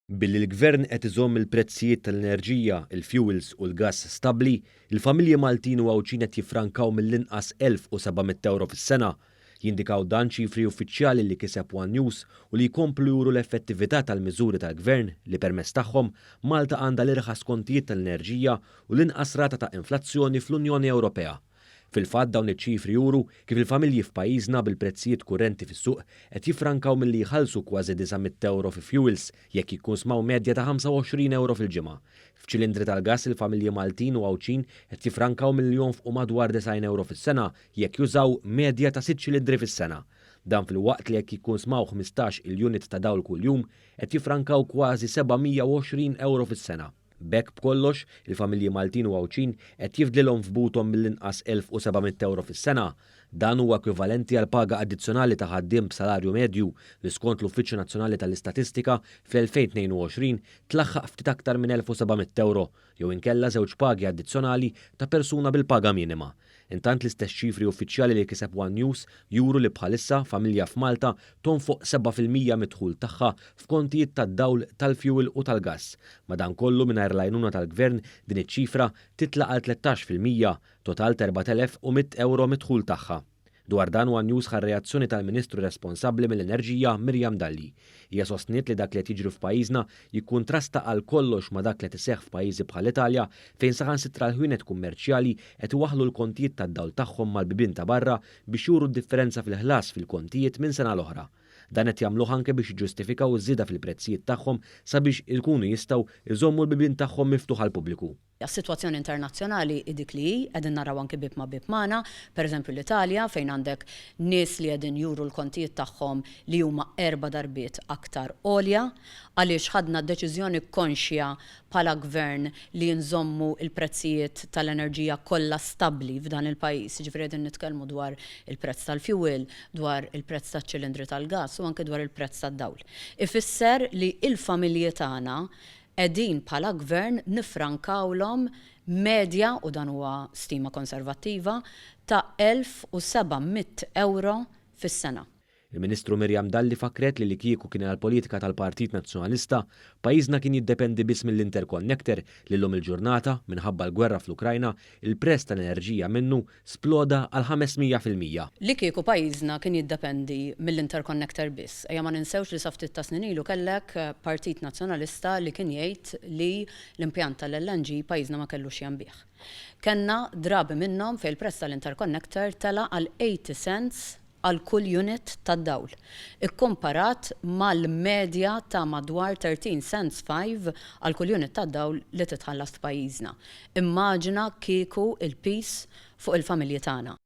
Billi l-Gvern qed iżomm il-prezzijiet tal-enerġija, il-fjuwils u l-gass stabbli, il-familji Maltin u Għawdxin qed jiffrankaw mill-inqas 1,700 ewro fis-sena. Jindikaw dan ċifri uffiċjali li kiseb one News u li jkomplu juru l-effettività tal-miżuri tal-Gvern li permezz tagħhom Malta għandha l-irħas kontijiet tal-enerġija u l-inqas rata ta' inflazzjoni fl-Unjoni Ewropea. Fil-fatt dawn iċ-ċifri juru kif il-familji f'pajjiżna bil-prezzijiet kurrenti fis-suq qed jiffrankaw milli jħallsu kważi 900 ewro fi fjuwils jekk jikkunsmaw medja ta' 25 ewro fil-ġimgħa. F'ċilindri tal-gass il-familji Maltin u Għawdxin qed jiffrankaw milli jonfqu madwar 90 ewro fis-sena jekk jużaw medja ta' sitt ċilindri fis-sena. Dan filwaqt li jekk jikkunsmaw 15 il-unit ta' dawl kuljum qed jiffrankaw kważi 720 ewro fis-sena. B'hekk b'kollox, il-familji Maltin u Għawdxin qed jifdlilhom f'buthom mill-inqas 1,700 ewro fis-sena. Dan huwa ekwivalenti għal paga addizzjonali ta' ħaddiem b'salarju medju li skont l-Uffiċċju Nazzjonali tal-Istatistika fl-2022 tlaħħaq ftit aktar minn 1,700 ewro, jew inkella żewġ pagi addizzjonali ta' persuna bil-paga minima. Intant l-istess ċifri uffiċjali li kiseb one News juru li bħalissa familja f'Malta tonfoq 7% mid-dħul tagħha f'kontijiet tad-dawl, tal-fjuwil u tal-gass. Madankollu mingħajr l-għajnuna tal-Gvern din iċ-ċifra titla' għal 13%, total t'4,100 ewro mid-dħul tagħha. Dwar dan one News ħa r-reazzjoni tal-Ministru responsabbli mill-Enerġija Miriam Dalli. Hija sostniet li dak li qed jiġri f'pajjiżna jikkuntrasta għal kollox ma' dak li qed iseħħ f'pajjiżi bħall-Italja fejn saħansitra l-ħwienet kummerċjali qed iwaħħlu l-kontijiet tad-dawl tagħhom mal-bibien ta' barra biex juru d-differenza fil-ħlas fil-kontijiet minn sena l-oħra. Dan qed jagħmluh anke biex jiġġustifikaw iż-żieda fil-prezzijiet tagħhom sabiex ikunu jistgħu jżommu l-bibien tagħhom miftuħ għall-pubbliku. Is-sitwazzjoni internazzjonali hi dik li hi, qegħdin naraw anki bieb ma' bieb magħna, pereżempju l-Italja fejn għandek nies li qegħdin juru l-kontijiet tagħhom li huma erba' darbiet aktar għolja għaliex ħadna deċiżjoni konxja bħala gvern li nżommu l-prezzijiet tal-enerġija kollha stabbli f'dan il-pajjiż. Jiġifieri qegħdin nitkellmu dwar il-prezz tal-fjuwil, dwar il-prezz taċ-ċilindri tal-gass u anki dwar il-prezz tad-dawl. Ifisser li l-familji tagħna Qegħdin bħala gvern niffrankawlhom medja, u dan huwa stima konservattiva, ta' 1,700 ewro fis-sena. Il-Ministru Miriam Dalli fakkret li li kieku kien għall-politika tal-Partit Nazzjonalista, pajjiżna kien jiddependi biss mill-interconnector li llum il-ġurnata, minħabba l-gwerra fl-Ukrajna, il-prezz tal-enerġija minnu sploda għal 500%. Li kieku pajjiżna kien jiddependi mill-interconnector biss. Ejja ma ninsewx li sa ftit ta' snin ilu kellek Partit Nazzjonalista li kien jgħid li l-impjant tal-LNG pajjiżna ma kellux janbih. Kellna drabi minnhom fejn il-prezz tal-interconnector tela' għal 80 cents għal kull unit tad-dawl, ikkumparat mal-medja ta' madwar 13 cents 5 għal kull unit tad-dawl li titħallas f'pajjiżna. Immaġina kieku l-piż fuq il-familji tagħna.